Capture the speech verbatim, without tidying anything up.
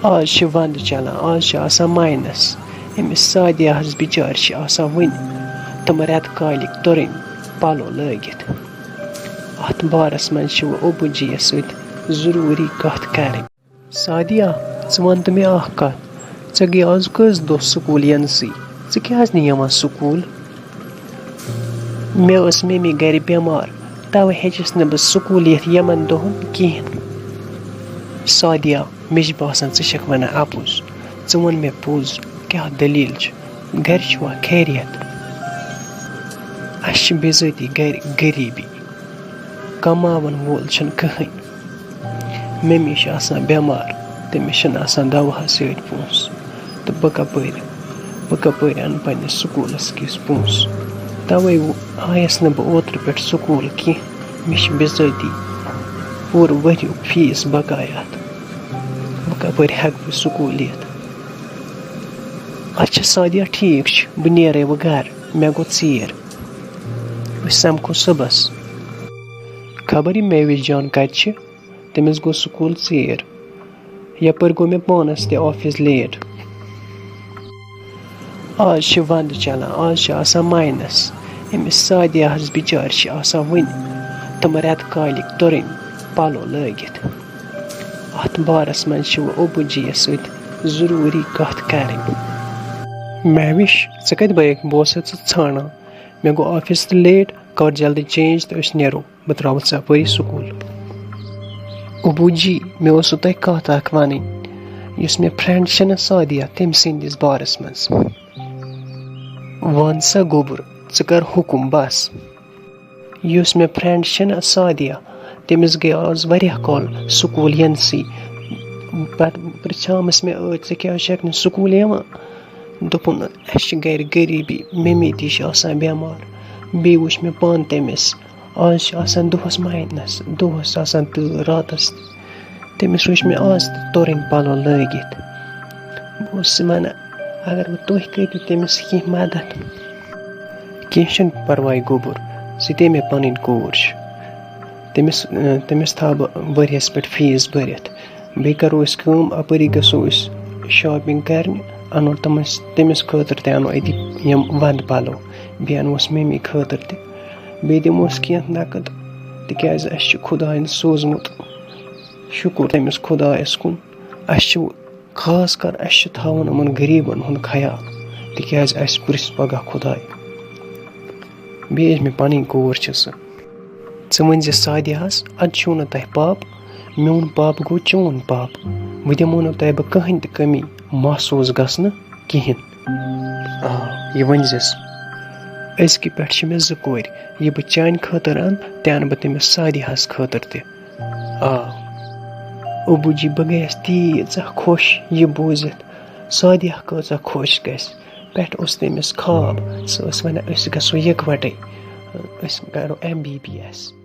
آز چھِ ونٛدٕ چلان، آز چھِ آسان ماینس۔ أمِس سعدیہ ہس بِچارِ چھِ آسان وٕنہِ تِم رٮ۪تہٕ کالِکۍ تُرٕنۍ پلو لٲگِتھ۔ اتھ بارس منٛز چھِ وۄنۍ ابوٗ جی یس سۭتۍ ضروٗری کتھ کرٕنۍ۔ سعدیہ، ژٕ وَن تہٕ مےٚ اَکھ کَتھ، ژےٚ گٔے آز کٔژ دۄہ سکوٗل یِنسٕے؟ ژٕ کیٛازِ نہٕ یِوان سکوٗل؟ مےٚ ٲس ممی گَرِ بٮ۪مار، تَوَے ہیٚچِس نہٕ بہٕ سکوٗل یِتھ یِمَن دۄہَن کِہیٖنۍ۔ سعدیہ، مےٚ چھِ باسان ژٕ چھَکھ وَنان اَپُز۔ ژٕ وَن مےٚ پوٚز، کیٛاہ دٔلیٖل چھِ؟ گَرِ چھُوا خیریت؟ اَسہِ چھِ بِذٲتی گَرِ غریٖبی، کماون وول چھُنہٕ کٕہٕنۍ۔ ممی چھِ آسان بٮ۪مار، تٔمِس چھِنہٕ آسان دواہَس سۭتۍ پونٛسہٕ، تہٕ بہٕ کَپٲرۍ، بہٕ کَپٲرۍ اَنہٕ پنٛنِس سکوٗلَس کِس پونٛسہٕ؟ تَوَے وۄ-، آیَس نہٕ بہٕ اوترٕ پٮ۪ٹھ سکوٗل کینٛہہ۔ مےٚ چھِ بِذٲتی پوٗرٕ ؤریُک فیٖس بقایا، تہٕ بہٕ کَپٲرۍ ہٮ۪کہٕ بہٕ سکوٗل یِتھ؟ اچھا سعدیہ، ٹھیٖک چھُ، بہٕ نیرَے وۄنۍ گَرٕ، مےٚ گوٚو ژیر، أسۍ سَمکھو صُبحَس۔ خبر یہِ میوِش جان کَتہِ چھِ؟ تٔمِس گوٚو سکوٗل ژیر۔ یَپٲرۍ گوٚو مےٚ پانَس تہِ آفِس لیٹ۔ آز چھِ وَندٕ چَلان، آز چھِ آسان ماینَس۔ أمِس سعدیہ ہَس بِچارِ چھِ آسان وٕنہِ تِم رٮ۪تہٕ کالِکۍ تُرٕنۍ پَلو لٲگِتھ۔ اَتھ بارَس منٛز چھِ وۄنۍ ابوٗ جی یَس سۭتۍ ضروٗری کَتھ کَرٕنۍ۔ مہوِش، ژٕ کَتہِ بَیَکھ؟ بہٕ اوسَے ژٕ ژھانٛڈان۔ مےٚ گوٚو آفِس تہِ لیٹ، کَر جلدی چینج تہٕ أسۍ نیرو۔ بہٕ ترٛاوَتھ ژٕ اَپٲری سکوٗل۔ ابوٗ جی، مےٚ اوسوٕ تۄہہِ کَتھ اَکھ وَنٕنۍ۔ یُس مےٚ فرٛٮ۪نٛڈ چھَنہ سعدیہ، تٔمۍ سٕنٛدِس بارَس منٛز۔ وَن سا گوٚبُر، ژٕ کَر حُکُم بَس۔ یُس مےٚ فرٛٮ۪نٛڈ چھَنہ سعدیہ، تٔمِس گٔے آز واریاہ کال سکوٗل یِنسٕے۔ پَتہٕ پِرٛژھیومَس مےٚ، "ٲدۍ ژٕ کیٛازِ چھَکھ نہٕ سکوٗل یِوان؟" دوٚپُن، "اَسہِ چھِ گَرِ غریٖبی، ممی تہِ چھِ آسان بٮ۪مار، بیٚیہِ وٕچھ مےٚ پانہٕ تٔمِس، آز چھِ آسان دۄہَس ماینَس، دۄہَس آسان تۭر، راتَس تہِ۔ تٔمِس وٕچھ مےٚ آز تہِ تُرٕنۍ پَلو لٲگِتھ۔ بہٕ اوسُس وَنان، اگر وۄنۍ تُہۍ کٔرِو تٔمِس کینٛہہ مَدَد۔" "کینٛہہ چھُنہٕ پَرواے گوٚبُر، سُہ تے مےٚ پَنٕنۍ کوٗر چھِ۔ تٔمِس، تٔمِس تھاوٕ بہٕ ؤریَس پٮ۪ٹھ فیٖس بٔرِتھ۔ بیٚیہِ کَرو أسۍ کٲم، اَپٲری گژھو أسۍ شاپِنٛگ کَرنہِ، اَنو تِمَن، تٔمِس خٲطرٕ تہِ اَنو أتی یِم وَندٕ پَلو، بیٚیہِ اَنوس ممی خٲطرٕ تہِ، بیٚیہِ دِموس کینٛہہ نَقٕد، تِکیٛازِ اَسہِ چھُ خۄدایَن سوٗزمُت، شُکُر تٔمِس خۄدایَس کُن۔ اَسہِ چھُ خاص کر اَسہِ چھُ تھاوُن یِمَن غریٖبَن ہُنٛد خیال، تِکیٛازِ اَسہِ پرٛژھِ پگاہ خۄداے۔ بیٚیہِ یۄس مےٚ پَنٕنۍ کوٗر چھِ سۄ۔" "ژٕ ؤنۍ زِ سعدیہَس، اَدٕ چھُو نہٕ تۄہہِ پاپہٕ، میون پاپہٕ گوٚو چون پاپہٕ۔ بہٕ دِمو نہٕ تۄہہِ بہٕ کٕہٕنۍ تہِ کٔمی محسوٗس گژھنہٕ کِہیٖنۍ۔ آ، یہِ ؤنۍ زِس۔ أزکہِ پٮ۪ٹھ چھِ مےٚ زٕ کورِ، یہِ بہٕ چانہِ خٲطرٕ اَنہٕ، تہِ اَنہٕ بہٕ تٔمِس سعدیہَس خٲطرٕ تہِ۔" آ، ابوٗ جی، بہٕ گٔیَس تیٖژاہ خۄش یہِ بوٗزِتھ۔ سعدیہ کۭژاہ خۄش گژھِ۔ پٮ۪ٹھ اوس تٔمِس خواب، سۄ ٲس وَنان، "أسۍ گژھو یِکوَٹَے، أسۍ کَرو ایم بی بی ایس۔"